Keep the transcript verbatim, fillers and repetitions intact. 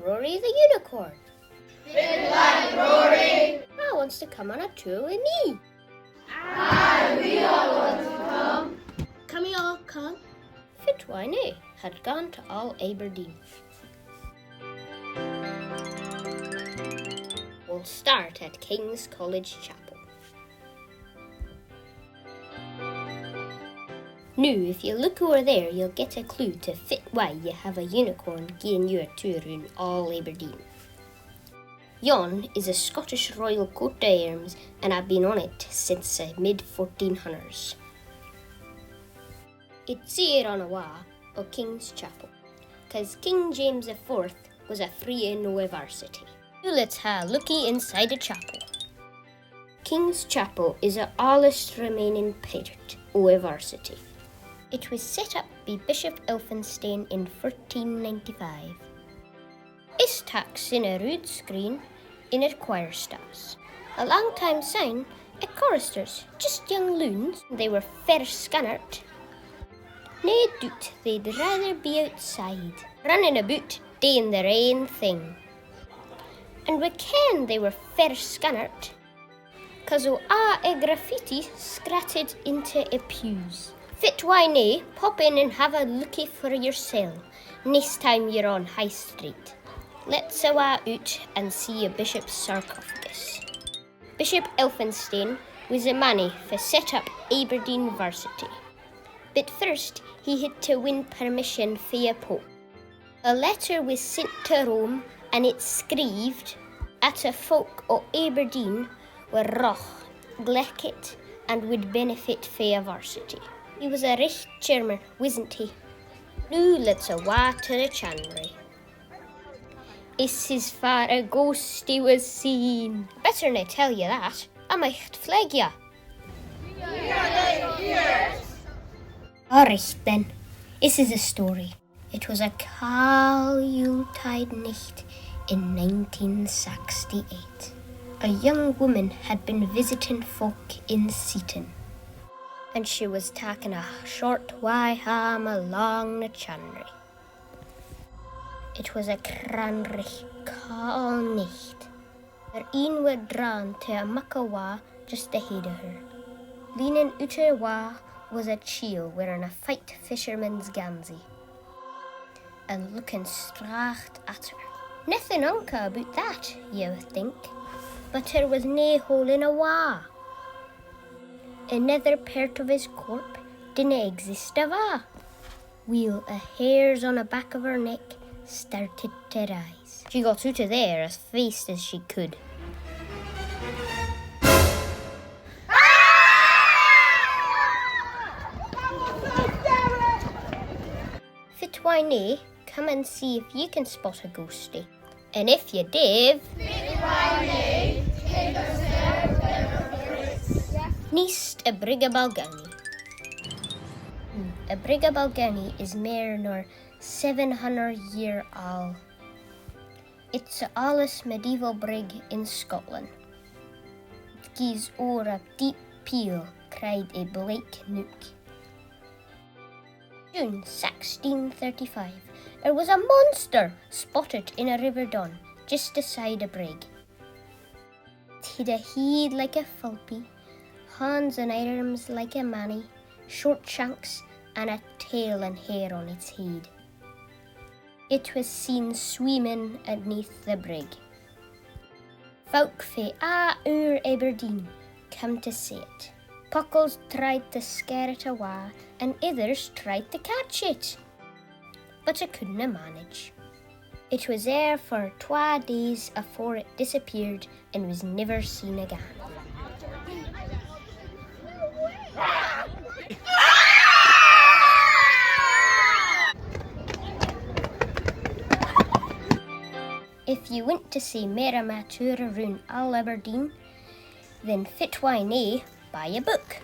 Rory the unicorn. Fit like Rory. He wants to come on a tour with me. Aye, we all want to come. Can we all come? Fit why nae had gone to Aul Aberdeen. We'll start at King's College Chapel. Noo, if you look ower there, you'll get a clue to fit why you have a unicorn gieing you a tour roon Aul Aberdeen. Yon is a Scottish royal coat o arms, and I've been on it since the mid fourteen hundreds. It's here on a wa o King's Chapel, 'cause King James the Fourth was a freeing o a varsity. Noo let's hae a lookie inside a chapel. King's Chapel is the aulest remaining pairt o a varsity. It was set up by Bishop Elphinstone in fourteen ninety-five. Is taks in a rood screen in a choir stalls. A lang time syne, a choristers, just young loons, they were fair scannert, nae doot they'd rather be ootside, running aboot daeing their ain thing. And we ken they were fair scannert, 'cause o aa a graffiti scratted into a pews. Fit why nae, pop in and have a lookie for yoursel neist time you're on High Street. Let's awa oot and see a bishop's sarcophagus. Bishop Elphinstone was a mannie fa set up Aberdeen Varsity. But first he had to win permission fae a pope. A letter was sent to Rome and it screeved at a folk o Aberdeen were roch, gleckit and would benefit fae a varsity. He was a richt chairman, wasn't he? Noo let's awa to the chanry. This is far a ghostie was seen. Better nae tell you that. I micht flag you. Alright then, this is a story. It was a caul Yuletide nicht in nineteen sixty-eight. A young woman had been visiting folk in Seaton, and she was taking a short way hame along the chanry. It was a cranrich caul nicht. Her een were drawn to a muckle wa just ahead o her. Leaning oot o the wa was a chiel wearing a fite fisherman's gansey, and looking straight at her. Nothing unca aboot that, you would think, but there was nae hole in a wa. Another pairt o his corp didna exist ava. Weel, a hairs on the back o her neck started to rise. She got oot o there as fast as she could. Fit why nae, come and see if you can spot a ghostie. And if you div, neist a brig o Balgownie. A brig o Balgownie is mair nor seven hundred year aul. It's the aulest medieval brig in Scotland. It gies ower a deep peel cried a Blake Nook. June sixteen thirty-five, there was a monster spotted in a river don just aside a brig. It had a heid like a fulpie, hands and arms like a mannie, short shanks, and a tail and hair on its heid. It was seen sweeming aneath the brig. Folk fae aa ower Aberdeen cam to see it. Puckles tried to scare it awa, and ithers tried to catch it, but it couldna manage. It was there for twa days afore it disappeared and was never seen again. If you want to see mair o my tour aroond aul Aberdeen, then fit why nae buy a book.